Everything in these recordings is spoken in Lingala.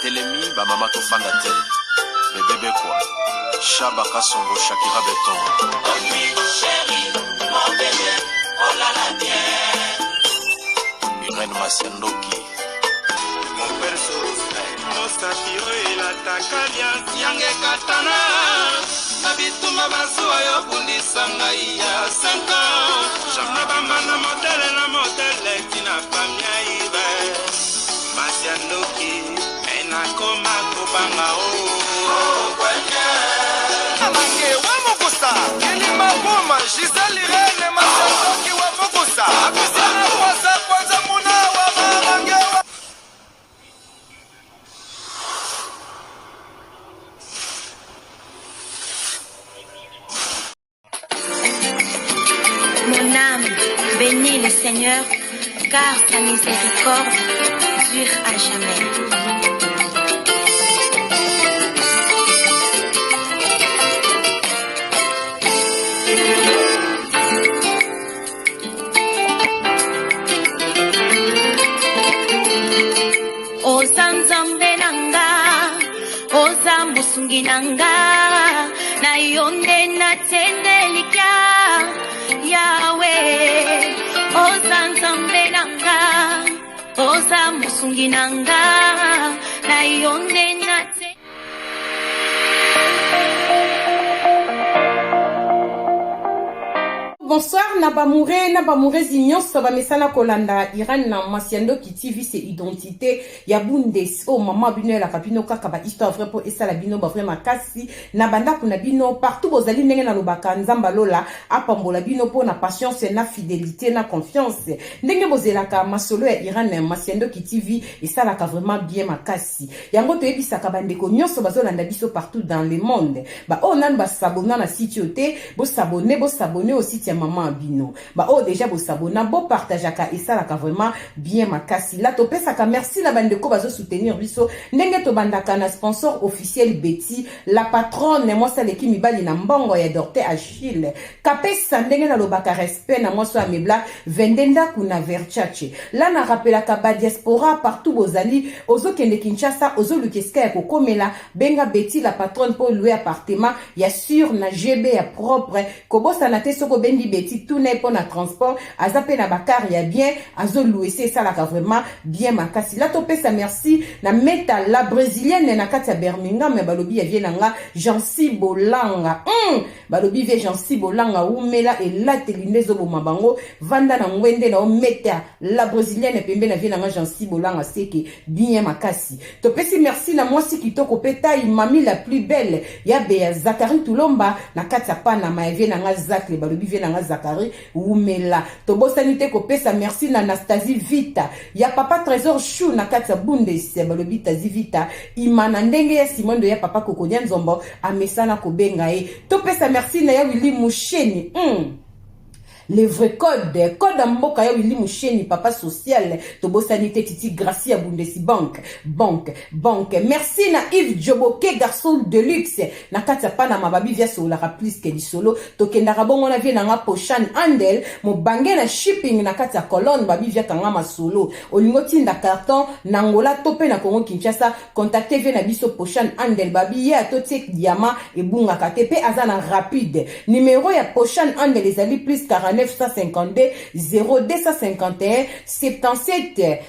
Batelemi ba mama tofanda te. Bebe Bekwa, Shaba Kasongo, Shakira Beton. Bonne nuit, chérie, mon bébé, oh là là bien. Irène Masiandoki. Mon père Soros, mosapi oyo elataka liansi yange ekatana na bitumba bazuwa yo bundisa ngai ya 5 ans jamna bamba na modele na modele tina famia ibe masi ya ndoki me nakoma kobanga o Amange wa Mukusa, Kilima Buma, Gisèle Irene, Masiandoki wa Mukusa, Abisiana Kwanza Kwanza Muna wa Mamange wa Mon âme bénit le Seigneur, car sa miséricorde dure à jamais. Oza nzambe na nga, oza mosungi na nga, na yo nde natende elikya, Yawe. Oza nzambe na nga, oza mosungi na nga, na yo nde natende. Bonsoir na bamoure na bamourezi nyonso bamesana kolanda Iran na Masiandoki TV c'est identité ya Bundes oyo oh, mama bino elaka bino kaka ba histoire vrai po esala bino ba vrai makasi na bandako na bino partout bozali ndenge nalobaka Nzambe alola apambola bino po na patience na fidélité na confiance ndenge bozelaka masolo ya Iran na Masiandoki TV esalaka vraiment bien makasi Yango toyebisaka ba ndeko nionso bazolanda biso partout dans le monde ba oyo nanu ba s'abonna na site oyo te bo s'abonner bo s'abonner au site ya maman bino ba oyo dejà bo s'abonna bo partageaka esalaka vraiment bien makasi la topesaka merci na ba ndeko bazo soutenir biso ndenge tobandaka na sponsor officiel Betty la patronne mwasi aleki mibali na mbongo ya Dorte Achille Kapesa ndenge nalobaka respect na mwasi oyo amebla 22 ndaku na Verchace la na rappelaka ba diaspora partout bozali ozokende Kinshasa ozoluka esika ya kokomela benga Betty la patronne po louer appartement ya sur na GB ya propre kobosana te soki obengi Betty tuna ye pona transport aza pe na ba car ya bien azo louer se esalaka vraiment bien makasi la topesa merci na Meta la brésilienne na kati ya Birmingham balobi ya vie na nga Jancy Bolanga Balobi vie Jancy Bolanga wumela elateli nde ezoboma bango vanda na ngwende na ometa la brésilienne pembe na vie na nga Jancy Bolanga seke bien makasi topesi merci na mwasi kitoko pe taille mami la plus belle ya beya Zachary Tulomba na kati ya Panama ya vie na nga Zacle balobi vie na nga Zachary wumela tobosani te kopesa merci na Anastasie Vita ya papa Trésor Chou na kati ya Bundes balobi Tazi Vita imana ndenge ya Simondo ya papa Kokodia Nzombo amesana kobenga ye topesa merci na ya Willy Musheni Le vrai code, code ya mboka ya Willy Musheni, papa social, tobosani te Titi Gracie ya Bundesi Bank, banque, banque. Merci na Yves Djoboke, garçon de luxe, na kati ya Panama babi via sololaka plus que lisolo, tokendaka bongo na vie na nga Poshan Andel, mobange na shipping na kati ya Colonne, babi via kanga masolo. Olingo tinda carton na Angola to pe na Congo Kinshasa, Contacte vie na biso Poshan Andel babi ye ato tie diamant ebungaka te pe aza na rapide. Numero ya Poshan Andel ezali plus 49 152 0 251 77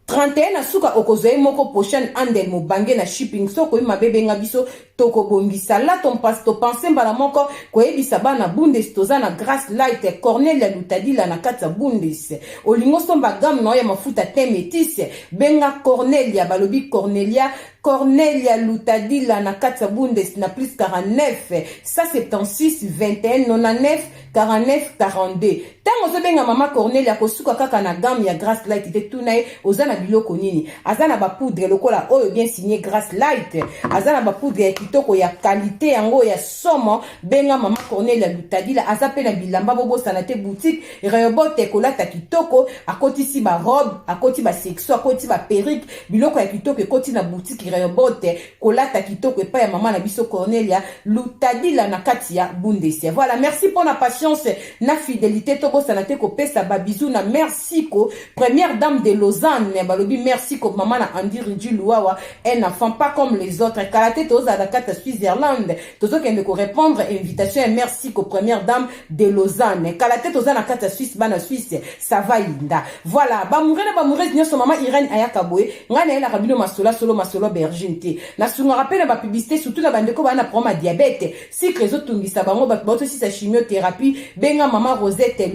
31 na suka okozwa ye moko Poshan Andel mobange na shipping soki okomi mabe benga biso tokobongisa la topense mbala moko koyebisa bana Bundes toza na Grace Light Cornelia Lutadila na kati ya Bundes olingi osomba gamme na yo ya mafuta teint métis benga Cornelia balobi Cornelia Cornelia Lutadila na kati ya Bundes na plus 49 176 21 99 49 42 ntango ozobenga mama Cornelia kosuka kaka na gamme ya Grace Light te tuna ye oza na biloko nini aza na bapoudre lokola oyo bien signé Grace Light aza na bapoudre ya kitoko. kitoko ya qualité yango ya somo. Benga mama Cornelia Lutadila, aza mpe na bilamba. Bobosana te boutique Rehoboth, kolata kitoko. Akotisi barobe, akoti basexo, akoti baperruque, biloko ya kitoko ekoti na boutique Rehoboth, kolata kitoko epai ya mama na biso Cornelia Lutadila na kati ya Bundesia. Voilà, merci mpona patience na fidélité. Tobosana te kopesa babisous na merci ko première dame de Lausanne. Balobi merci ko mama na Andi Ridi Luwawa, un enfant pas comme les autres. Kala te tozala na kati ya Switzerland, tozokende korépondre invitation ya merci ko première dame de Lausanne. Kala te toza na kati ya Suisse. Bana Suisse, ça va yinda. Voilà, bamoureux na bamoureuse nyonso, mama Irene ayaka boye. Ngai nayelaka bino masolo solo, masolo aubergine te. Nasungaka mpe na bapublicité, surtout na bandeko baa na problème ya diabète, sucre ezotungisa bango, bato baotosisa chimiothérapie. Benga mama Rosette,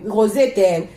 Rosette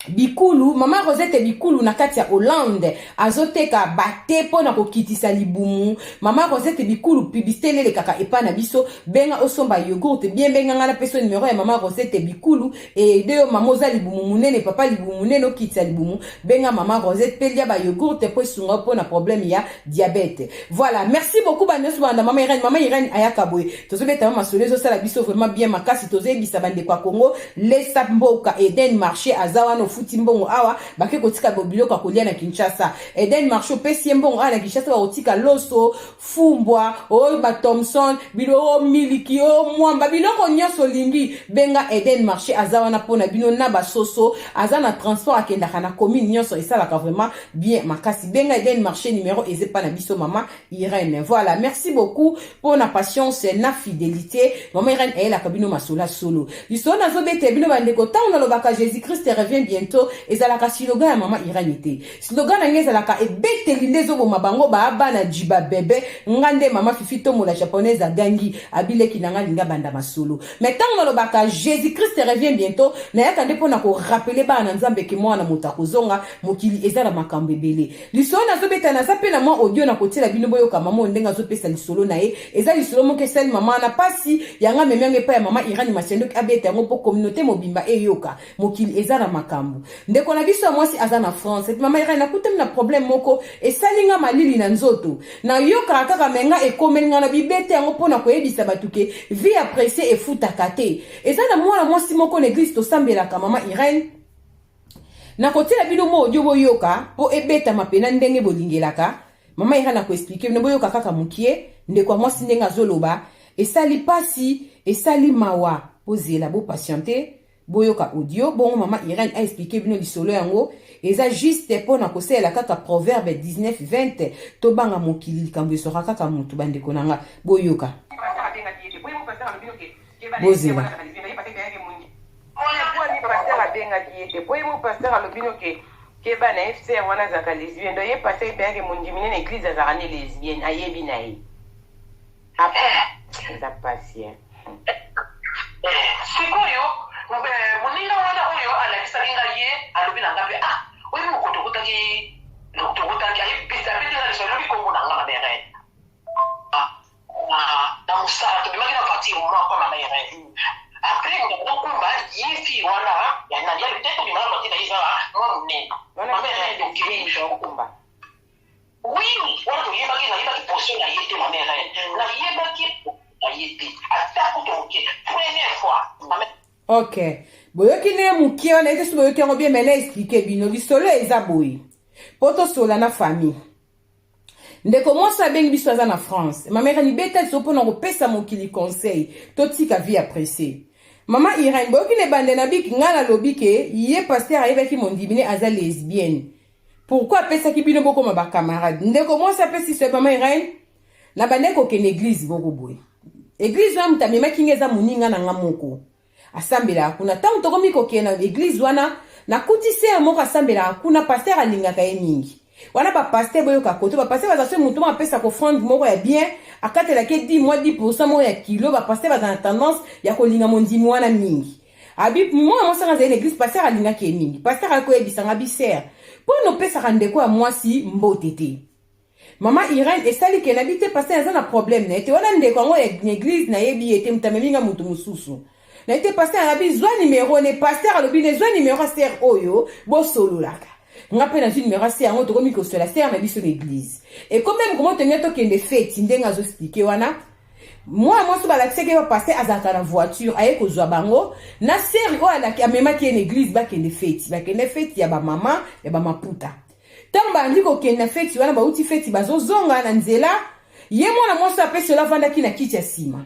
Bikulu, mama Rosette Bikulu na kati ya Hollande, azoteka bate mpo na kokitisa libumu. Mama Rosette Bikulu, publicité elelekaka epai na biso. Benga osomba yogourt bien. Benga ngai, napesa numéro ya mama Rosette Bikulu ede yo. Mama oza libumu monene, papa libumu monene, okitisa libumu, benga mama Rosette mpe lia bayogourt mpo esunga mpo na problème ya diabète. Voilà, merci beaucoup banyonso banda mama Irene. Mama Irene ayaka boye, tozobeta masolo, ezosala biso vraiment bien makasi. Tozoyebisa bandeko ya Congo, lesa mboka. Eden Marché aza wana, ofuti mbongo awa, bake kotika biloko ya kolia na Kinshasa. Eden Marché, opesi ye mbongo awa na Kinshasa, bakotika loso, fumbwa oyo, bathomson, biloko, miliki o mwamba, biloko nyonso olingi. Benga Eden Marché, aza wana mpona bino na basoso. Aza na transport, akendaka na commune nyonso, esalaka vraiment bien makasi. Benga Eden Marché, numéro eza epa na biso mama Irene. Voilà, merci beaucoup mpona patience na fidélité. Mama Irene ayelaka bino masolo solo. Lisolo nazobetela bino bandeko, ntango nalobaka "Jésus Christ revient bientôt", ezalaka slogan ya mama Irene te. Slogan na ngai ezalaka ebeteli nde ezoboma bango baa bana jiba bebe. Nga nde mama Fifi Tomola Japonaise, agangi abileki na nga linga banda masolo. Mais ntango nalobaka "Jésus Christ revient bientôt", nayaka nde mpona korappeler bana na Nzambe ke mwana moto akozonga. Mokili eza na makambo ebele. Lisolo nazobeta, naza mpe na mwa audio na kotiela bino, boyoka mama oyo ndenge azopesa lisolo na ye. Eza lisolo moko esali mama na pasi yanga, amemi yango epai ya mama Irani Masendoki, abeta yango mpo communauté mobimba eyoka. Mokili eza na makambo. Ndeko na biso ya mwasi aza na France: "Mama Irani, nakutami na problème moko, esali nga malili na nzoto. Nayokaka kaka me nga ekomeli nga na bibete yango mpona koyebisa bato ke vie ya presse efutaka te." Eza na mwana mwasi moko na église tosambelaka. Mama Irene, nakotiela bino mo audio, boyoka mpo ebetama pena ndenge bolingelaka. Mama Irene akoexpliquer bino, boyoka kaka mokie ndeko ya mwasi ndenge azoloba. Esali pasi, esali mawa. Bozela, bopatienter, boyoka audio. Bongo mama Irene aexpliquer bino lisolo yango. Eza juste mpona kosalela kaka proverbe 19 20: tobanga mokili, likambo esoka kaka motu. Bandeko na nga, boyoka, bozela. Pasteur abengaki ye te po ye mo pasteur alobi no ke keba na fcr wana, azalaka lesbienne. Donc ye pasteur epeyaki mondimi nene église, azalaka ne lesbienne, ayebi na ye. Après eza pasi. Sikoyo moninga wana oyo alakisaki ngai ye alobi na nga mpe: "Ah, oyebi moko tokutaki, tokutaki abeti nga liso, alobi kombo na nga, mama Irene, na mosala tobimaki na voiture moko, mama Irene. Après moto ye fille wana ya nani ya te, tobima na voiture na ye, eza mwa monene, mama Irene, tokei." Oui, wana toyebaki, nayebaki position na ye te, mama Irene, nayebaki na ye te ata kutu moke, première fois, mama. Ok, boyoki nde mokie wana ete so boyoki yango bien. Mais na expliquer bino lisolo eza boye mpo tosola na famille. Ndeko mwasi abengi biso, aza na France: "Mama Irene, beta liso mpona kopesa mokili conseil, totika vie ya presse." Mama Irene, boyoki na ebande na biki, ngai nalobi ke ye pasteur ayebaki mondimi ne aza lesbienne, pourquoi apesaki bino bokoma bacamarade? Ndeko mwasi apesi so: "Mama Irene, na bandeki kokende église moko boye. Église wana, moto amemaki nga eza moninga na nga moko asambelaka kuna. Ntango tokomi kokende na église wana, nakuti sœur moko asambelaka kuna, pasteur alingaka ye mingi." Wana bapasteur, boyoka koto, bapasteur baza so moto moko apesaka offrande moko ya bien, akatelaki 10 mwa 10 moko ya kilo. Bapasteur baza na tendance ya kolinga mondimi wana mingi. Abi mwana mwasi anga azali na église, pasteur alingaki ye mingi. Pasteur akoyebisanga bi: "Sœur, mpo na opesaka ndeko ya mwasi mbote te." Mama Irene, esali ke nabi te, pasteur aza na problème na ye te. Wana ndeko yango ya église, nayebi ye te, moto amemi nga moto mosusu na ye te. Pasteur alobi: "Zwa numéro ne." Pasteur alobi ne: "Zwa numéro ya sœur oyo, bosololaka." Nga mpe nazwi numero ya sœur yango, tokomi kosola sœur na biso na église. Ekomi meme komo tolingi tokende feti, ndenge azoexpliquer wana, mwana mwasi balakisaki ye pasteur azalaka na voiture, aye kozwa bango na sœur oyo amemaki ye na église. Bakende feti, bakende feti ya bamama ya bamaputa. Ntango bandi kokende na feti wana, bauti feti, bazozonga na nzela, ye mwana mwasi apesi oyo avandaki na kiti ya nsima,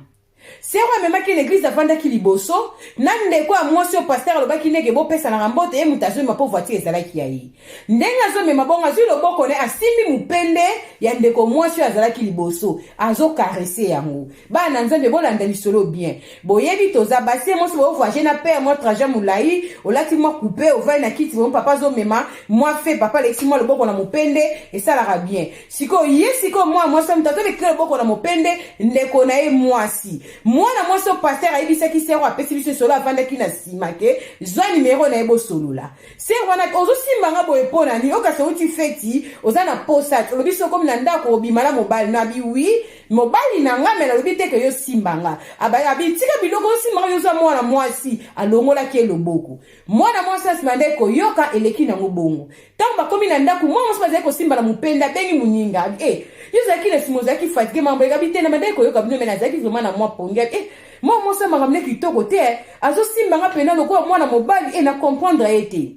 sœur oyo amemaki na église avandaki liboso na ndeko ya mwasi oyo pasteur alobaki ndenge bopesanaka mbote. Ye moto azomema, mpo voiture ezalaki ya ye. Ndenge azomema bongo, azwi loboko ne, asimbi mopende ya ndeko mwasi oyo azalaki liboso, azocaresser yango. Bana Nzambe, bolanda lisolo bien. Boyebi toza basi, mwasi bovoyage na père mwa trajet molai, olati mwa coupe, ovai na kiti bongo, papa azomema mwa fe, papa alekisi mwa loboko na mopende, esalaka bien. Sikoyo ye, sikoyo mwana mwasi moto azolekisa loboko na mopende ndeko na ye mwasi, mwana mwasi oyo pasteur ayebisaki sœur apesi biso esolo avandaki na nsima ke zwa nimero na ye, bosolola. Sœur wana ozosimbanga boye mpo na nini? Okasi outi feti, oza na posa, olobi soki okomi na ndako obima na mobali no. Abi oui, mobali na nga, me nalobi te ke yo simbanga. Abi tika biloko, osimbanga, yo oza mwana mwasi. Alongolaki ye loboko. Mwana mwasi asima nde koyoka eleki nango bongo. Ntango bakomi na ndako, mwana mwasi bazali kosimba na mopende, abengi moninga, abi e yo ozalaki na nsima, ozalaki fatigué, mambo ekabi te na bandaki koyoka bino, me nazalaki vraiment na mwa pongi. Abi e mwana mwasi ya makambo ne kitoko te, azosimbanga mpena lokola mwana mobali, e na comprendre ye te.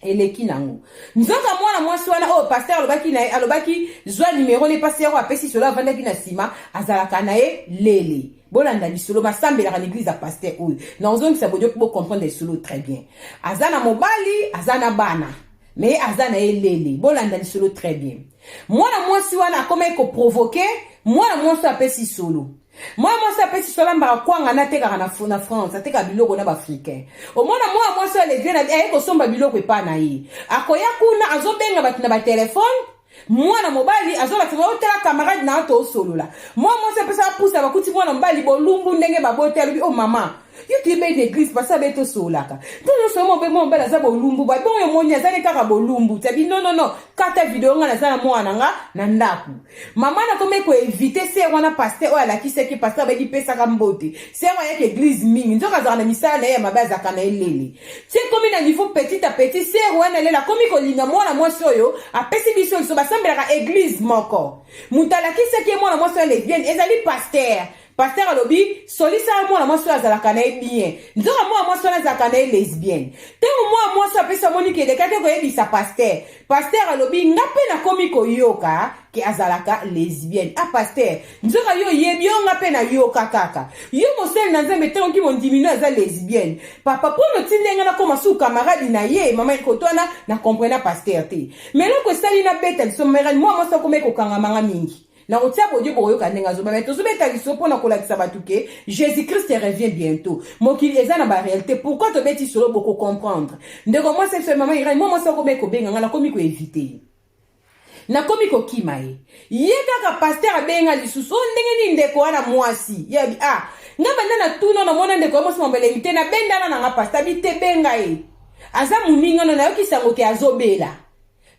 Eleki nango, nzoka mwana mwasi wana oyo pasteur alobaki na ye, alobaki zwa nimero ne, pasteur oyo apesi solo avandaki na nsima azalaka na ye lele. Bolanda lisolo, basambelaka na église ya pasteur oyo. Na ozongisa bodio mpo bocomprendre lisolo très bien. Aza na mobali, aza na bana, mais aza na ye lele. Bolanda lisolo très bien. Mwana mwasi wana akomaki koprovoquer mwana mwasi oyo apesi solo. Mwana mwasi apesi solo ambaka kwanga na atekaka na France, atekaka biloko na baafricain. Omona mwana mwasi oyo lesbienne aye kosomba biloko epa na ye, akoya kuna, azobenga bato na batelefone. Mwana mobali azolakisa, otala camarade na yo, toosolola. Mwana mwasi apesa apusa, bakuti mwana mobali bolumbu ndenge babote. Alobi: "O mama, yo toyebi na église, pasi abe tosololaka nto nyonso yo mwana mobali aza bolumbu bongo, omoni azali kaka bolumbu." Tabi: "Non, non, non, kata video, nga naza na mwana na nga na ndako." Mama nakomi koéviter sœur wana. Pasteur oyo alakisaki, pasteur abeki pesaka mbote, sœur oyo ayaki église mingi, nzoka azalaka na misala na ye ya mabe, azalaka na elele. Ti ekomi na niveau, petit à petit, sœur wana elela akomi kolinga mwana mwasi oyo apesi biso liso. Basambelaka église moko. Moto alakisaki ye mwana mwasi oyo lesbienne ezali pasteur. Pasteur alobi solisaka mwana mwasi oyo azalaka na ye bien, nzoka mwana mwasi wana azalaka na ye lesbienne. Ntango mwana mwasi apesi amoniki elekaki koyebisa pasteur, pasteur alobi: "Nga mpe nakomi koyoka ke azalaka lesbienne." "A pasteur, nzoka yo oyebi yo? Nga mpe nayoka kaka. Yo mosali na Nzambe, ntangoki mondimino aza lesbienne, papa, mpo notindi nga nakoma su camarade na ye." Mama ekoto wana na comprena pasteur te, mais eloko esali nabeta liso merani, mwa mwasi akomaki kokangamanga mingi na kotia bodio. Bokoyoka ndenge azoba, me tozobeta liso mpona kolakisa bato ke Jésus Christ revient bientôt. Mokili eza na baréalité. Pourquoi tobeti solo? Bokocomprendre. Ndeko mwasi biso, mama Irani, mwa mwasi akomi kobenga nga, nakomi koéviter ye, nakomi kokima ye. Ye kaka pasteur abenga lisusu: "O ndenge nini ndeko wana mwasi?" Ye abi: "Ah, nga banda na tuna, namona ndeko ya mwasi mambo te, nabendana na nga." Pasteur abi: "Te, benga ye, aza moningano, nayokisango ke azobela."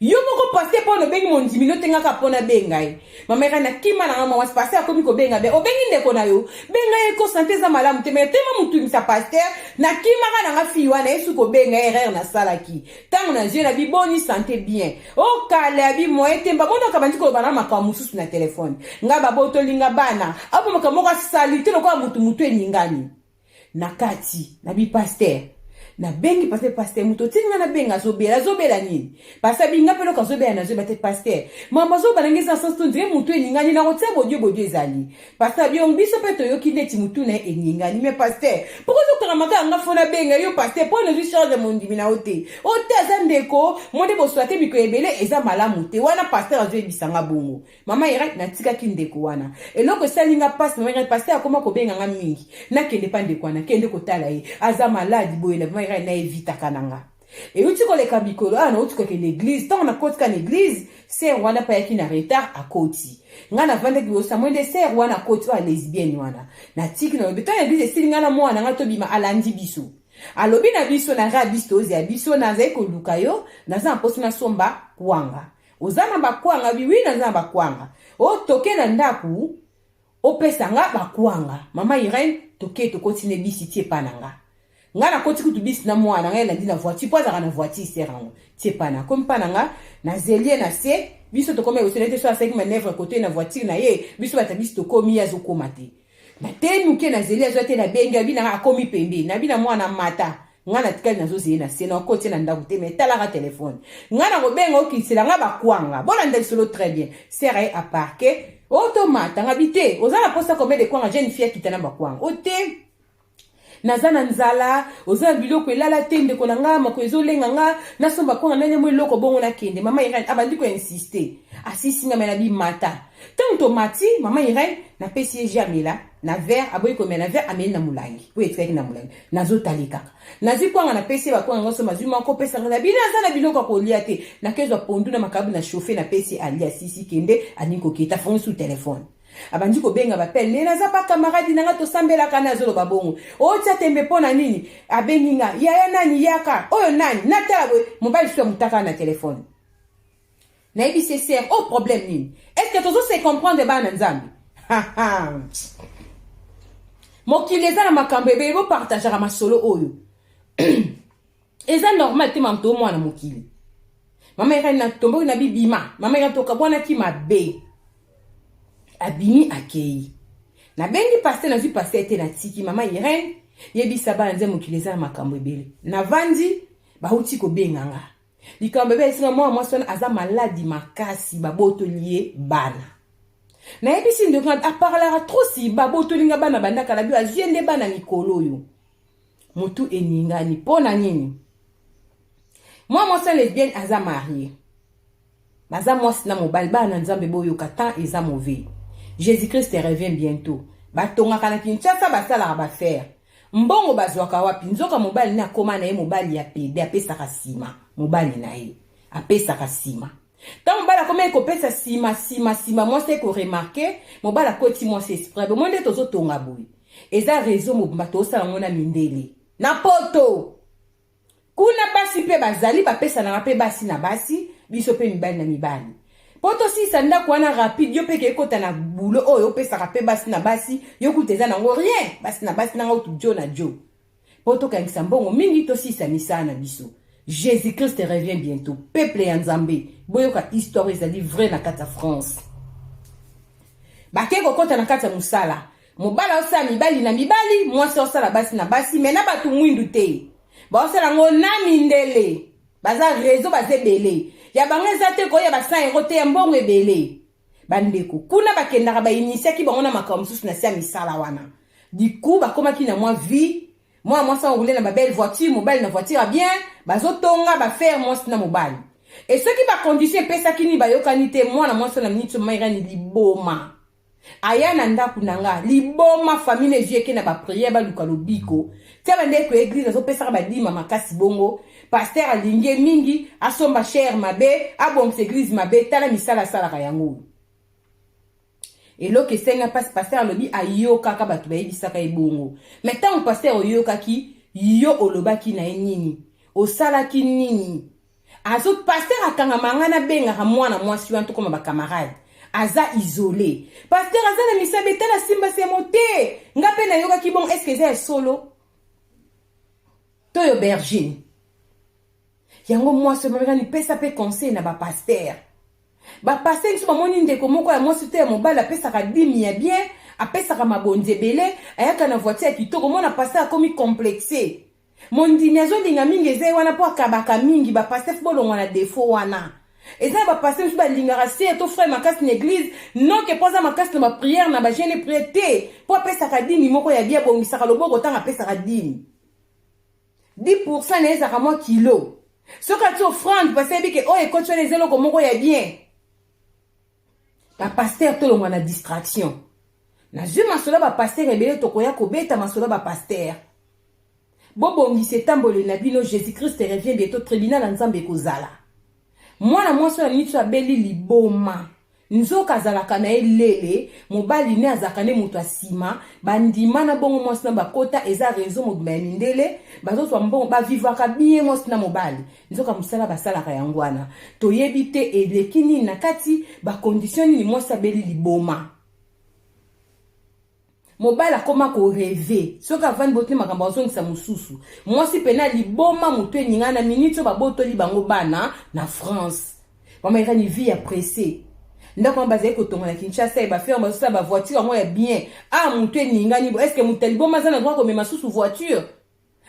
Yo moko pasteur, mpo obengi mondimi notengaka mpo nabenga ye. Mama eka nakima na nga mwasi. Pasteur akomi kobenga be: "Obengi ndeko na yo, benga ye ko santé eza malamu te." Mais tema motungisa pasteur, nakimaka na nga fille wana. Ye su kobenga, erreur nasalaki ntango nazwi na biboni santé bien, okale abi moye te. Bamonaka bandi koloba na makambo mosusu na telefone, nga babotolinga bana, apo makambo moko asali te lokola mutu mutu eningani na kati. Nabi pasteur, nabengi pasteur: "Pasteur, moto otindi nga nabenga azobela, azobela nini?" Pasteur abinga mpe eloko azobela nazoyeba te. "Pasteur, mama azoba nange eza sens to ndire motu eningani na kotia bodio bodio ezali." Pasteur abiongo biso mpe toyoki neti motu na ye eningani. "Mais pasteur, pourquoi ozokanga maka yanga fo nabenga yo? Pasteur, mpo nazwi charge ya mondimi na yo te, o te aza ndeko mo nde boswa te, mikolo ebele eza malamu te." Wana pasteur azoyebisanga bongo. Mama Irene, natikaki ndeko wana. Eloko esali nga mpasi, mama Irene, pasteur akoma kobenga nga mingi nakende mpa ndeko wana, kende kotala ye, aza malade boye. Na mama Irene, naevitaka na nga. Euti koleka mikolo awa, nauti kokende église. Ntango nakotika na église, sœur wana mpe ayaki na retard, akoti, ngai navandaki liboso mwe nde sœur wana akoti, oyo lesbienne wana. Natiki, nalobi ntango église esili, ngai na mwana ngai tobima. Alandi biso, alobi na biso na ra biso tozela biso: "Nazali koluka yo, naza na mposo nasomba kwanga. Oza na bakwanga?" "Bi oui, naza na bakwanga." "O toke na ndako, opesa nga bakwanga." Mama Irene, toke, tokoti na ebisi ti epa na nga. Ngai nakoti kutu bisi na mwana ngai elandi na voiture mpo azalaka na voiture sere yango tie pana akomi mpa na nga nazeli ye na se. Biso tokomi ekosela te, so asalaki manœuvre kote na voiture na ye, biso bato ya bisi tokomi, ye azokoma te. Natemi moke, nazeli, azwa te. Nabengi abi nanga akomi pembeni, nabi na mwana mata. Ngai natikali nazozeye na se, nakoti na ndako te, me talaka telefone. Ngai nakobenga okitisela ngai bakwanga. Bolanda lisolo très bien. Sere aye aparke otomata, nga bi te oza na posa combien de kwanga? Jeune fille akita na bakwanga o te, naza na nzala, oza na biloko elala te, ndeko na nga moko ezolenga nga nasomba kwanga nani mo eloko bongo nakende. Mama Irene abandi koinsiste, asisi nga me na bimata. Ntango tomati, mama Irene, napesi ye jus amela na verre, aboyi komela na verre, ameli na molangi oyo etikaki na molangi. Nazotali kaka, nazwi kwanga, napesi ye bakwanga nyonso, mazwi moko opesa nga na bino, aza na biloko ya kolia te. Nakezwa pondu na makabu na chauffe, napesi ye alia, sisi kende. Alingi koketa, afongi su telefone, abandi kobenga bapele ne naza pa camarade na nga tosambelaka na azoloba bongo otia tembe mpo na nini. Abengi nga yaya nani yaka oyo nani natala boye mobali su ya motaka na telefone. Nayebisi ye sere oyo problème nini? Est ce que tozo se comprendre, bana na Nzambe? Mokili eza na makambo ebele. Bopartageaka masolo oyo, eza normal te. Mamto mwana mokili, mama Irene, na tomboki na bibima. Mama Irene, tokabwanaki mabe, abimi akei. Nabengi pasteur, nazwi pasteur te, natiki. Mama Irene, yebisa bana nze mokili eza na makambo ebele. Navandi, bauti kobenga nga likambo ebe esinga mwana mwasi wana aza maladi makasi, babotoli ye bana. Nayebisi ndeko aparlaka trop si babotoli nga bana bandaka na bio, azwi ye nde bana mikolo oyo motu eningani. Mpo na nini? Mwa mwasi ya lesbienne aza marie, baza mwasi na mobali. Bana na Nzambe, boyoka, temps eza mauvais, Jésus Christ revient bientôt. Batongaka na Kinshasa, basalaka bafere, mbongo bazwaka wapi? Nzoka mobali ne akóma na ye mobali ya pédé, apesaka nsima. Mobali na ye apesaka nsima. Ntango mobali akomi ekopesa nsima nsima nsima, mwasi ekoremarquer mobali akoti mwasi esprit. Bomoi nde tozotonga boye, eza réseau mobimba, tozosala yango na mindele na poto kuna. Basi mpe bazali bapesanaka mpe basi na basi, biso mpe mibali na mibali, mpo tosilisa ndako wana rapide. Yo mpe ke ekota na bulo oyo opesaka mpe basi na basi, yo kuta eza nango rien, basi na basi nanga utu jo na jo, mpo tokangisa mbongo mingi, tosilisa misala na biso. Jésus Christ revient bientôt. Peuple ya Nzambe, boyoka histoire ezali vrai. Na kati ya France, bake kokɔta na kati ya mosala, mobali aosala mibali na mibali, mwasi aosala basi na basi, me na bato mwindu te, baosala yango na mindele. Baza réseau, baza ebele, ya bango eza te koya ba 100 euro te, ya mbongo ebele. Bandeko kuna bakendaka, bainitiaki bango na makambo mosusu na se ya misala wana. Du coup bakomaki na mwa vie, mwana mwasi aroule na babelle voiture, mobali na voiture ya bien, bazotonga bafere mwasi na mobali. E soki bacondition epesaki nini, bayokani te. Mwana mwasi na miniti mairani liboma aya na ndako na nga, liboma. Famille ezwi eke na baprière, baluka lobiko tia bandeko ya église, azopesaka badima makasi bongo. Pasteur alingi ye mingi, asomba chere mabe, abongisa église mabe. Tala misala asalaka yango oyo eloko esenga mpasi. Pasteur alobi ayokaka bato bayebisaka ye bongo. Me ntango pasteur oyokaki, yo olobaki na ye nini? Osalaki nini? Azo pasteur akangama nga, nabengaka mwana mwasi wana, tokoma bacamarade. Aza isolé, pasteur aza na misabe, tala simba semo te. Nga mpe nayokaki bongo, est-ce eza ya solo to yo bergine yango? Mwasi omamekani, pesa mpe conseil na bapasteur. Bapasteur biso bamoni ndeko moko ya mwasi to ya mobali apesaka dîme ya bien, apesaka mabonzi ebele, ayaka na voiture ya kitoko. Mona pasteur akomi complexe, mondimi azolinga mingi eza ye wana mpo akabaka mingi. Bapasteur fo bolongwa na défaut wana. Eza na bapasteur mosusu balingaka sœur to frère makasi na église, noke mpo aza makasi na baprière, na bajeûne prière te, mpo apesaka dîme moko ya bien, abongisaka loboko ntango apesaka dîme, 10 na ye ezalaka mwa kilo. Soki ati offrande, parce ayebi ke oyo ekoti wana eza eloko moko ya bien. Bapasteur, tolongwa na distraction. Nazwi masolo ya bapasteur ebele, tokoya kobeta masolo ya bapasteur. Bobongisa etamboli na bino, Jésus Christ revient bientôt, tribunal ya Nzambe ekozala. Mwana mwasi oyo miso abeli liboma, nzoka azalaka na ye lele, mobali ne azalaka nde moto ya nsima. Bandima na bongo, mwasi na bakota, eza réseau mobimba ya mindele, bazozwa mbongo, bavivaka bien mwasi na mobali. Nzoka mosala basalaka yango wana, toyebi te eleki nini na kati, bacondition nini. Mwasi abeli liboma. Mobali akoma ko reve soki avandi botuni makambo azongisa mosusu. Mwasi pena liboma motu eninga na minute oyo babotoli bango bana na France. Mama Irani vie ya presse. Ndako wana bazali kotonga na Kinshasa ye ba ferme bazosala ba voiture yango ya bien. Ah motu eningani bo est-ce que moto ya liboma aza na droit komema susu voiture?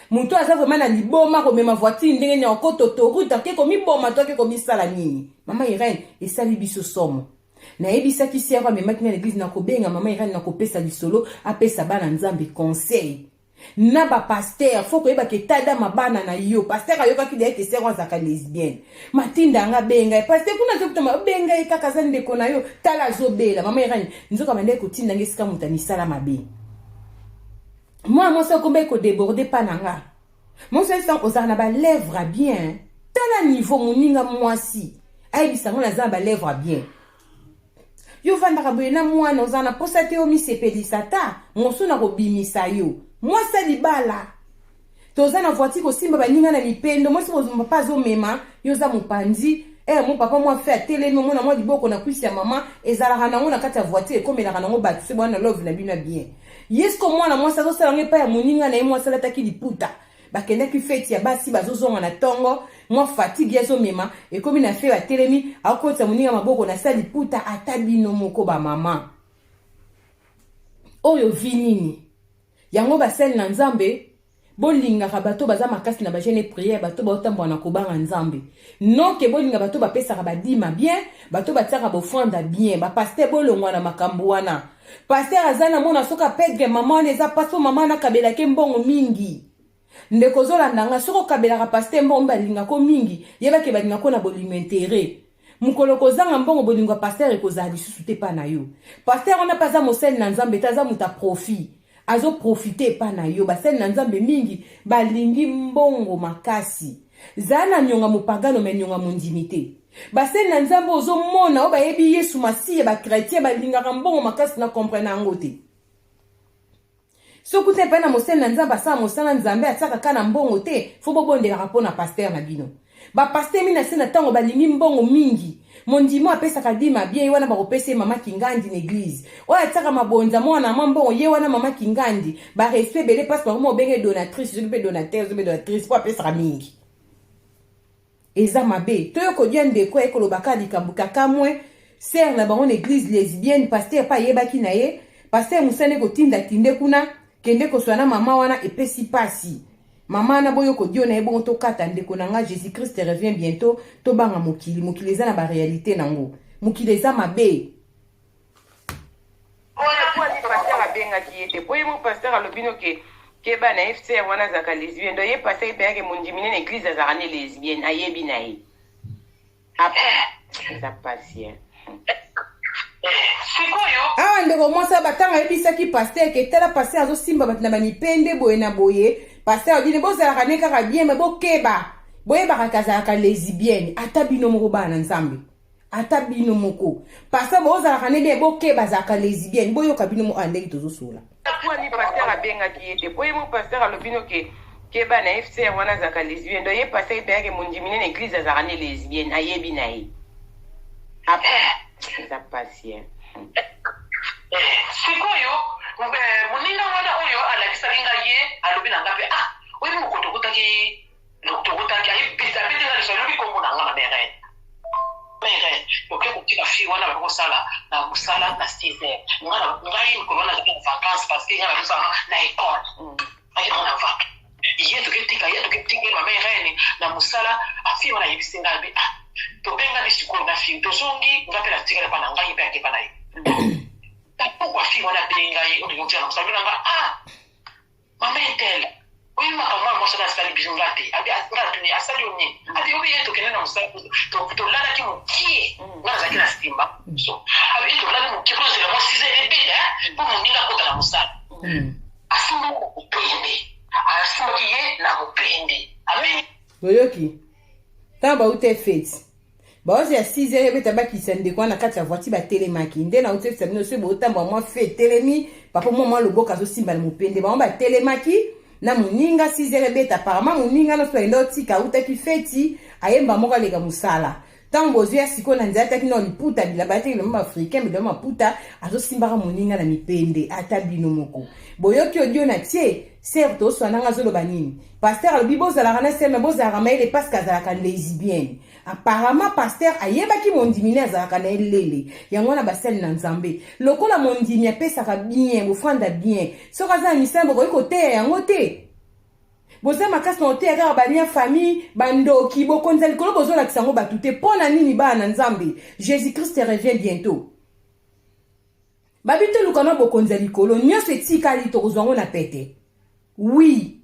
Moto aza vraiment na liboma komema voiture ndenge nini akota autoroute ake komiboma to ake komisala nini? Mama Irene esali biso somo. Nayebisaki sœur amemaki nga na eglise nakobenga mama Irene nakopesa lisolo apesa bana Nzambe conseil. Na ba pasteur faut koyeba ke tadama bana na yo pasteur ayokaki deja ke sœur azalaka lesbienne. Matinda yanga abenga ye pasteur kuna azokutama obenga ye kaka aza ndeko na yo tala azobela mama Irene nzoka bandaki kotinda nga esika moto ya misala mabe. Mwana mwasi akomaki kodeborde pa na nga mwasi ayebisa ozala na balèvre ya bien tala niveau moninga mwasi ayebisa ngo naza na balèvre ya bien yo ovandaka boye na mwana ozala na mposa te omisepelisa ta mosu na kobimisa yo mwasi ya libala toza na voiture kosimba baninga na mipendo mwasi papa azomema yo oza mopanzi eh mon papa mwa fe atelemi omona mwa liboko na kwisi ya mama ezalaka nango na kati ya voiture ekomelaka nango bato se bwana love na bino ya bien ye siko mwana mwasi azosala yango epai ya moninga na ye mwasi alataki liputa bakendaki feti ya basi bazozonga na ntongo mwa fatigue azomema ekomi na fe batelemi akotisa moninga maboko na sa liputa ata bino moko bamama oyo vi nini yango basali na nzambe Bolingaka bato baza makasi na ba jeune et prière, bato baotambola na kobanga Nzambe. Non ke bolinga bato bapesaka ba dima bien, bato batiaka ba offrande bien. Ba pasteur bolongwa na makambo wana. Pasteur aza na mona soki apedre mama wana eza pasi po mama wana akabelaki mbongo mingi. Ndeko ozolanda nga soki okabelaka pasteur mbongo balingako mingi, yeba ke balingako na bolingo interet. Mokolo okozanga mbongo bolingo ya pasteur ekozala lisusu te epa na yo. Pasteur wana pe aza mosali na Nzambe te, aza moto ya profit. Azo profiter epa na yo. Basali na Nzambe mingi balingi mbongo makasi. Zala na nionga mopagano mais nionga mondimi te. Basali na Nzambe ozo mona oyo bayebi Yesu Masiya ba chretien balingaka mbongo makasi na comprena yango te. Soki okuti epai na mosali na Nzambe asala mosala Nzambe atiaka ka na mbongo te, faut bobondelaka mpo na pasteur na bino. Ba pasteur mina se na tango balingi mbongo mingi. Mondimi oyo apesaka dime bien ye wana bakopesa ye mama kingandi na eglise. Oyo atiaka mabonza mwana na mwa mbongo ye wana mama kingandi. Ba respect ebele parce bakoma obenge donatrice soki mpe donateur soki mpe donatrice mpo apesaka mingi. Eza mabe. Toyo kodia ndeko aye koloba kaka likambo kakamwe sœur na bango na eglise lesbienne pasteur pa ayebaki na ye pasteur musane kotinda kinde kuna kende koswa na mama wana epesi pasi mama wana boyo kodio na ye bongo tokata ndeko na nga Jesus Christ revient bientôt tobanga mokili mokili eza na ba réalité nango mokili eza mabe. Wana po pasteur abengaki ye te po ye mo pasteur alobi no ke keba na FCR wana azalaka lesbienne donc ye pasteur ye peyake mondimi ne na église azalaka ne lesbienne ayebi na ye après eza pasi hein. Sikoyo awa ndeko mwasi aba ntango ayebisaki pasteur ke tala pasteur azosimba bato na bamipende boye na boye pasteur alobi ne bozalaka ne kaka bien me bokeba boyebaka ke azalaka lesbienne ata bino moko bana na nzambe ata bino moko pasteur bozalaka ne bien bokeba azalaka lesbienne boyoka bino moko ndenge tozosola Pwani pasteur abengaki ye te po ye mo pasteur alobi no ke keba na FCR wana azalaka lesbienne donc ye pasteur ye peyake mondimi ne na église azalaka ne lesbienne ayebi na ye après eza pasi hein. Sikoyo moninga wana oyo alakisaki nga ye alobi na nga pe ah oyebi mokolo tokutaki tokutaki ayebisi abeti nga liso alobi kombo na nga na mere mere toke kotika fille wana baki kosala na mosala na 6 heures nga ngai mokolo wana nazalaki na vacance parce que nga nazosala na école ayebaka na vacance ye toketika ye toketika ye mama Irene na mosala afille wana ayebisi ngai abi ah tobengani sikoyo na fille tozongi nga mpe natikali epa na ngai ye mpe akepa na ye pourquoi fille wana abengi ngai oyo tokotika na mosala na nga ah mama intel oyebi makambo mwana mwasi wana asali biso nga te abi nga natuni asali yo nini abi obi ye tokende na mosala tolalaki mokie nga nazalaki na nsima so abi ye tolali mokie mpo tozela mwa 6 heures ebeta mpo moninga akota na mosala asimbaki na mopende asimbaki ye na mopende amen Boyoki? Ntango bauta efeti, baozi ya 6 heures ebeta bakisa ndeko wana na kati ya voiture batelemaki. Nde nauti oyebisa bino soki botambola mwa fe etelemi, papa mwa mwa loboko azosimba na mopende. Bango batelemaki na moninga 6 heures ebeta, apparemment moninga nyonso ayenda otika autaki feti, ayemba moko aleka mosala. Ntango bozoya sikoyo na nzela, ataki na liputa, bilamba ataki, bilamba africain, bilamba maputa, azosimbaka moninga na mipende. Ata bino moko boyoki audio na tie sœur toswananga, azoloba nini? Pasteur alobi bozalaka na seme, bozalaka mayele, parce que azalaka lesbienne. Apparemment pasteur ayebaki mondimi ne azalaka na elele yango wana. Basali na Nzambe, lokola mondimi apesaka bien, bofanda bien. Soki aza na misala, bokoki koteya yango te. Boza makasi na koteya kaka bania famille, bandoki, bokonza likolo, bozolakisa yango bato te. Mpo na nini, bana na Nzambe? Jésus Christ revient bientôt. Babi toluka na bokonzi ya likolo, nyonso etikali tokozwa yango na pete. Oui,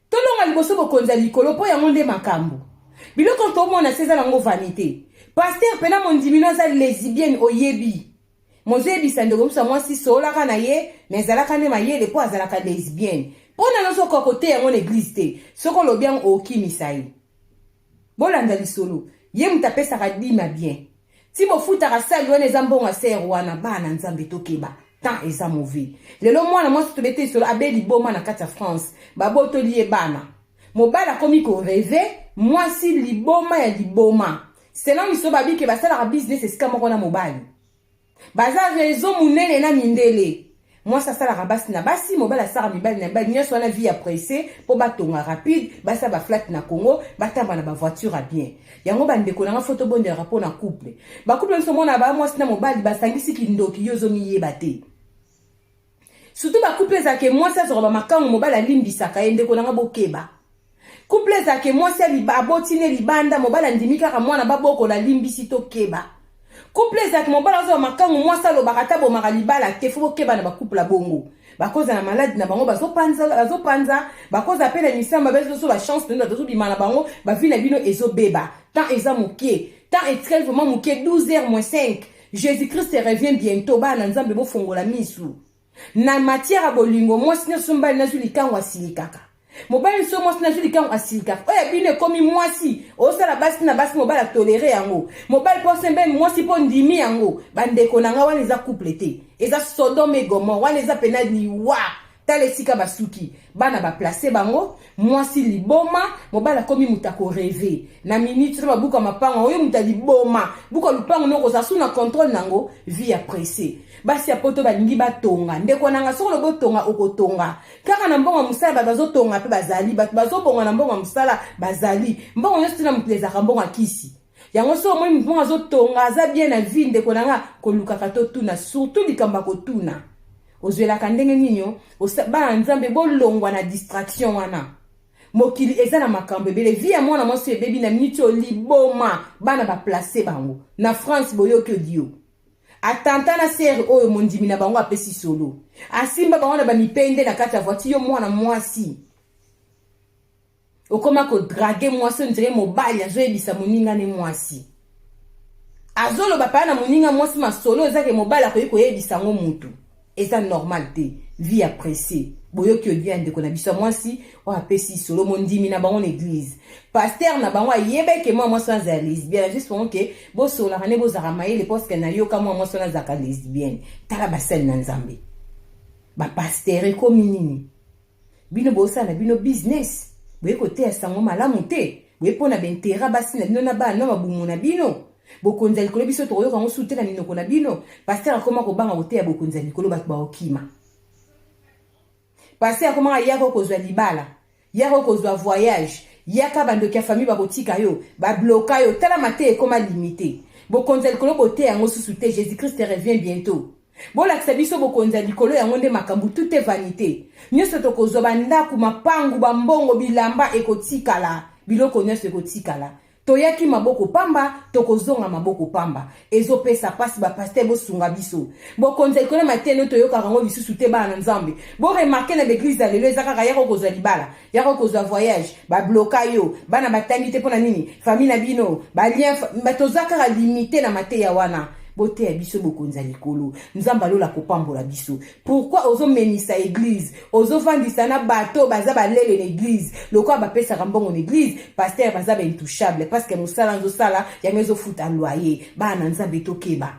tolonga liboso bokonzi ya likolo, mpo yango nde makambo. Biloko tomona se eza nango vanité. Pasteur mpena mondimi no aza lesbienne, oyebi, mozoyebisa ndeko mosusu ya mwasi sololaka na ye, me ezalaka nde mayele mpo azalaka lesbienne. Mpo na nozokoka koteya yango na église te. Soki olobi yango, okimisa ye. Bolanda lisolo, ye moto apesaka dîme bien, ti bofutaka sali wana, eza mbongo ya sœur wana. Bana Nzambe, tokeba, temps eza mauvais. Lelo mwana mwasi tobete lisolo abe liboma na kati ya France, babotoli ye bana, mobali akomi korêver mwasi liboma ya liboma. Selon biso, babike basalaka business esika moko na mobali, baza réseau monene na mindele. Mwasi asalaka basi na basi, mobali asalaka mibali na mibali. Nyonso wana vie ya presse, mpo batonga rapide, basala baflat na Congo, batamba na bavoiture ya bien. Yango bandeko nanga, faut tobondelaka mpo na couple. Bacouple nyonso omona baa mwasi na mobali basangisi kindoki, yo ozomiyeba te. Surtout bacouple ezalaka mwasi azwaka bamakango, mobali alimbisaka ye. Ndeko nanga, bokeba. Couple ezalaka mwasi aboti ne libanda, mobali andimi kaka mwana babokola, alimbisi. Tokeba. Couple ezalaka mobali azwa makango, mwasi alobaka ata bomaka libala te. Faut bokeba na bacouple ya bongo. Bakozala na maladi na bango, bazopanza, bakozala mpe na misamba, bazoso bachance nde bato bazobima na bango, bavie na bino ezobeba. Temps eza moke, temps etikali vraiment moke, 12 heures moins 5. Jésus Christ revient bientôt. Bana na Nzambe, bofongola misu na matière ya bolingo. Mwasi nyonso, mobali nazwi likango, asilikaka. Mobali so mwasi nazwi likango, asilikaka. Oyo ya bino ekomi mwasi osala basi na basi, mobali atolérer yango, mobali mpo asembe mwasi mpo ndimi yango. Bandeko na nga, wana eza couple te, eza Sodome et Gomorrhe. Wana eza pena liwa. Tala esika basuki, bana baplace bango, mwasi liboma, mobali akomi moto akorêver na minute to babuka mapango. Oyo moto aliboma, buka lupango noko, ozala su na contrôle nango. Vie ya presse, basi ya poto balingi batonga. Ndeko nanga, soki olobi otonga, okotonga kaka na mbongo ya mosala. Bato bazotonga mpe bazali, bato bazobonga na mbongo ya mosala bazali. Mbongo nyonso te na moto ezalaka mbongo ya kisi. Yango so omoni moto moko azotonga, aza bien na vie, ndeko na nga, kolukaka totuna, surtout likambo ya kotuna ozwelaka ndenge nini o. Bana Nzambe, bolongwa na distraction wana. Mokili eza na makambo ebele. Vie ya mwana mwasi ebebi na miniti oyo, liboma, bana baplace bango na France. Boyoki audio, atanta na sœur oyo mondimi na bango apesi solo, asimba bango na bamipende na kati ya voiture. Yo mwana mwasi okóma kodraguer mwasi, on dirait mobali azoyebisa moninga ne mwasi, azoloba paya na moninga mwasi masolo ezake mobali akoki koyebisa yango mutu. Eza normal te, vie ya presse. Boyoki audio ya ndeko na biso ya mwasi oyo apesi solo, mondimi na bango na église, pasteur na bango ayebeke mwa mwasi wana azala lesbienne. Juste bango ke bosololaka nde bozalaka mayele, parce que nayoka mwa mwasi wana azalaka lesbienne. Tala basali na Nzambe, bapasteur, ekomi nini? Bino bosala na bino business, boye koteya sango malamu te, boye mpo na baintérêt basi na bino na bana na mabumu na bino. Bokonzi ya likolo, biso tokoyoka yango su te na minoko na bino. Pasteur akoma kobanga koteya bokonzi ya likolo, bato baokima. Pasteur akomaka yaka kozwa libala, yaka kozwa voyage, yaka, bandoki ya famille bakotika yo, babloquer yo. Tala mateya ekoma limité. Bokonzi ya likolo, boteya yango susu te. Jésus Christ revient bientôt. Bolakisa biso bokonzi ya likolo, yango nde makambo. Tout est vanité. Nyonso tokozwa, bandako, mapangu, bambongo, bilamba, ekotikala. Biloko nyonso ekotikala. Toyaki maboko pamba, tokozonga maboko pamba. Ezopesa mpasi. Bapasteur, bosunga biso. Bokonzi ya likolo, mateno toyokaka yango lisusu te. Bana na Nzambe, boremarquer na baéglise ya lelo, eza kaka yaka kozwa libala, yaka kozwa voyage, babloquer yo, bana batangi te, mpo na nini? Famille na bino balien. Toza kaka limité na mateya wana. Boteya biso bokonzi ya likolo, Nzambe alola kopambola biso. Pourquoi ozomemisa église, ozovandisa na bato baza balele na église, lokola bapesaka mbongo na église? Pasteur baza baintouchable, parce que mosala nzosala yango ezofuta loyer. Bana na Nzambe, tokeba,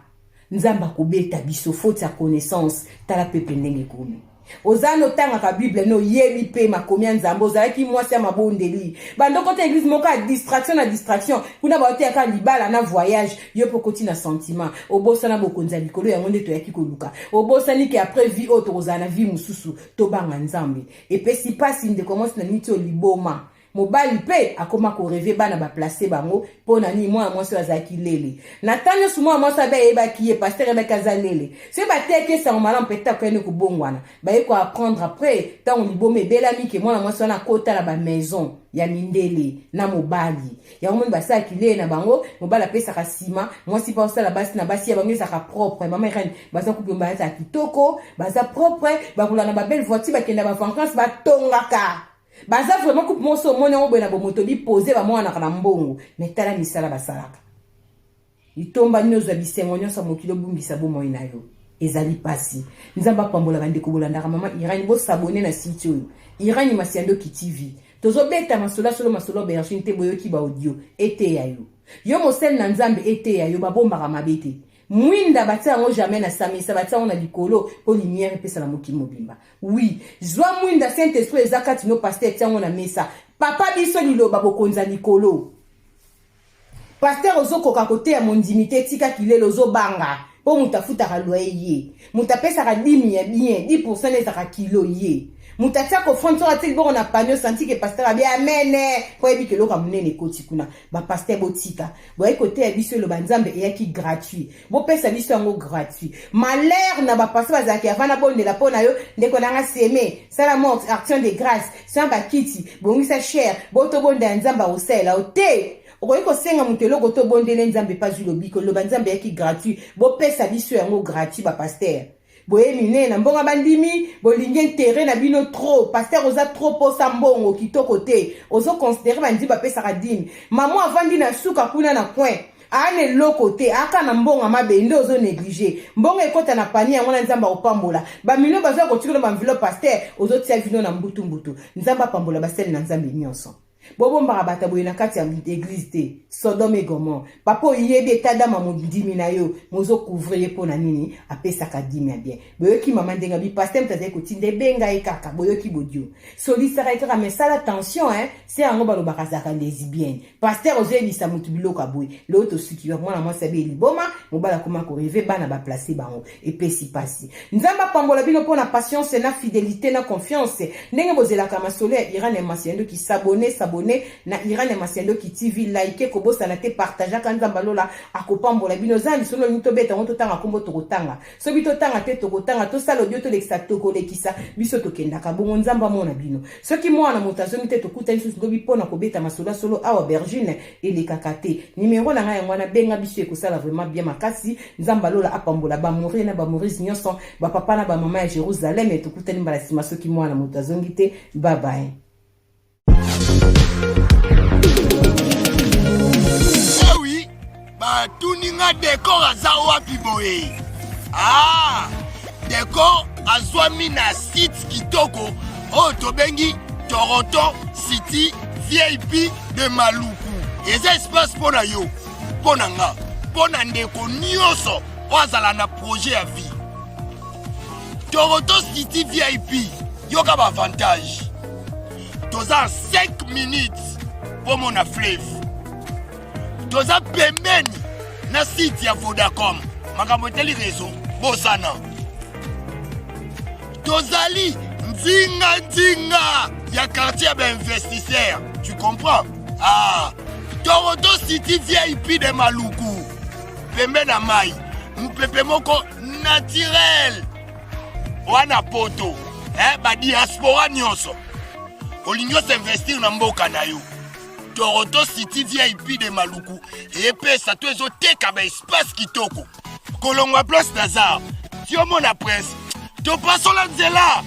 Nzambe akobeta biso faute ya connaissance. Tala peuple ndenge ekomi. Oza na otangaka Bible na oyebi mpe makomi ya Nzambe, ozalaki mwasi ya mabondeli. Banda okota eglise moko ya distraction na distraction, kuna baoteyaka libala na voyage, yo mpe okoti na sentiment, obosana bokonzi ya likolo, yango nde toyaki koluka. Obosani ke après vie oyo tokozala na vie mosusu, tobanga Nzambe. Epesi pasi ndeko mwasi na miniti oyo liboma. Mobali pe akoma ko reve bana ba place bango pona nini mwana mwasi oyo azalaki lele na temps nionso mwana mwasi abe ayebaki ye pasteur ayebaki aza lele soki bateyaki ye sango malamu peut-être akokaki nde kobongwana baye ko apprendre après ntango liboma ebelami ke mwana mwasi wana akota na ba maison ya mindele na mobali yango moni basalaki lele na bango mobali apesaka nsima mwasi mpe osala basi na basi ya bango ezalaka propre mama Irène baza couple bazalaka kitoko baza propre bakolanda ba belle voiture bakenda ba vacances batongaka Baza vraiment couple moko so omoni yango boye na bomoto bi pose ba mwanaka na mbongo mais tala misala basalaka. Litomba nini ozwa bisengo nyonso ya mokili obungisa bomoi na yo ezali pasi. Nzambe apambola bandeko bolandaka mama Irène bo s'abonner na site oyo Irène Masiandoki TV. Tozobeta masolo ya solo masolo ya aubergine te boyoki ba audio eteya yo. Yo mosali na Nzambe eteya yo babombaka mabe te. Mwinda batia yango jamais na samisa batia yango na likolo po lumière epesa na mokili mobimba. Oui, zwa mwinda Saint Esprit eza kati no pasteur tia yango na mesa. Papa biso liloba bokonzi ya likolo. Pasteur ozokoka koteya mondimi te tika kilelo ozobanga po moto afutaka loyer ye. Moto apesaka dimi ya bien 10% nde ezaka kilo ye. Moto atia offrande soki atie liboko na panier osanti ke pasteur abi amen po ayebi ke eloko ya monene ekoti kuna. Ba pasteur botika. Boyaki koteya biso eloba Nzambe eyaki gratuit. Bopesa biso yango gratuit. Malheur na ba pasteur bazalaki avant nabondela mpo na yo ndeko na nga seme sala mwa action de grâce sema bakiti bongisa cher bo tobondela Nzambe akosalela yo te. Okoki kosenga moto eloko to obondele Nzambe mpe azwi lobiko. Eloba Nzambe eyaki gratuit. Bopesa biso yango gratuit ba pasteur. Boye minene na mbongo bandimi bolingi interet na bino trop pasteur oza trop posa mbongo kitoko te ozo considere bandimi bapesaka dime maman avandi na suka kuna na coin aa na eloko te aka na mbongo ya mabe nde ozo neglige mbongo ekota na panier yango na nzambe akopambola bamilio baza kotikela ba enveloppe pasteur ozotia vino na mbutu mbutu nzambe apambola basali na nzambe nyonso Bobombaka bato ya boye na kati ya eglise te. Sodome et Gomorre. Papa oyebi etat d'âme ya mondimi na yo, mais ozo couvrir ye pona nini? Apesaka dime ya bien. Boyoki mama ndenge abi pasteur moto azali kotinda ebenga ye kaka. Boyoki bodio. Solisaka ye kaka mais sala attention hein. Se yango balobaka azalaka lesbienne. Pasteur ozoyebisa moto biloko ya boye. Lelo tosuki wapi? Mwana mwasi abe liboma, mobali akoma ko rêver bana ba placer bango. Epesi pasi. Nzambe apambola bino pona patience na fidelite na confiance ndenge bozelaka masolo ya Irene Masiandoki s'abonner s'abonner na Irene Masiandoki TV like kobosana te partageaka Nzambe alola akopambola bino za lisolo olingi tobeta yango totanga kombo tokotanga soki totanga te tokotanga tosala audio tolekisa tokolekisa biso tokendaka bongo Nzambe amona bino soki mwana moto azongi te tokutani susu lobi pona kobeta masolo ya solo awa Bergine elekaka te numero na ngai yango wana benga biso ekosala vraiment bien makasi nzambe alola apambola ba morie na ba morise nyonso ba papa na ba mama ya Jerusalem tokutani mbala nsima soki mwana moto azongi te bye bye. Oui, batuni nga decor aza wapi boye ah decor azwami na site kitoko oyo tobengi toronto city vip de maluku eza espace mpo na yo mpo na nga mpo na ndeko nyonso oyo azala na projet ya vie toronto city vip yoka baavantage toza 5 minutes mpo mona fleuve toza pembeni na site ya vodacom makambo etali réseau bosana tozali nzinga nzinga ya quartier ya bainvestisseur tu comprends ah toronto city vip de maluku pembe na mai mopepe moko naturel wana poto eh, badiaspora nyonso olingi osinvestir na mboka na yo Toronto City VIP de Maluku epesa to ezoteka ba espace kitoko kolongwa place Lazare ti omona prince topasola nzela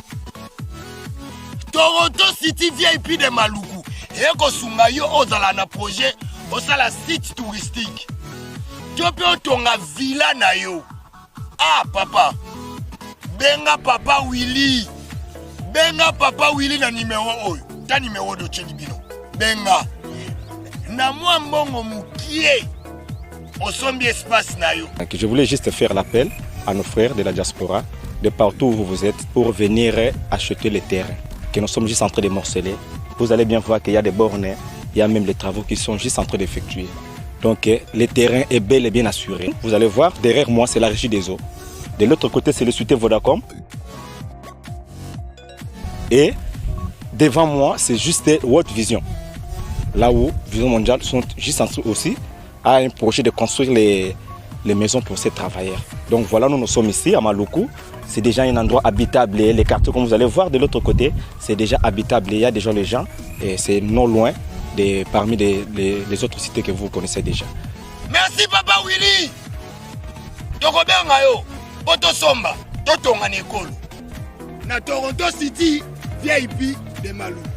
Toronto City VIP de Maluku ekosunga yo ozala na projet osala site touristique to mpe otonga villa na yo ah papa benga papa willy benga papa willy na nimero oyo ta nimero oyo totyeli bino benga na mwa mbongo mokie osombi espace na yo Je voulais juste faire l'appel. à nos frères de la diaspora, de partout où vous êtes, pour venir acheter les terrains que nous sommes juste en train de morceler. Vous allez bien voir qu'il y a des bornes, il y a même les travaux qui sont juste en train d'effectuer. Donc le terrain est bel et bien assuré. Vous allez voir, derrière moi, c'est la régie des eaux. De l'autre côté, c'est le cité Vodacom. Et devant moi, c'est juste World Vision. Là où Vision Mondiale sont juste en dessous aussi à un projet de construire les, les maisons pour ces travailleurs. Donc voilà, nous nous sommes ici à Maluku. C'est déjà un endroit habitable. Et les quartiers, comme vous allez voir de l'autre côté, c'est déjà habitable. Il y a déjà les gens et c'est non loin de, parmi les, les, les autres cités que vous connaissez déjà. Merci papa Willy. Tokobenga yo po tosomba totonga na ekolo na Toronto City VIP de Maluku.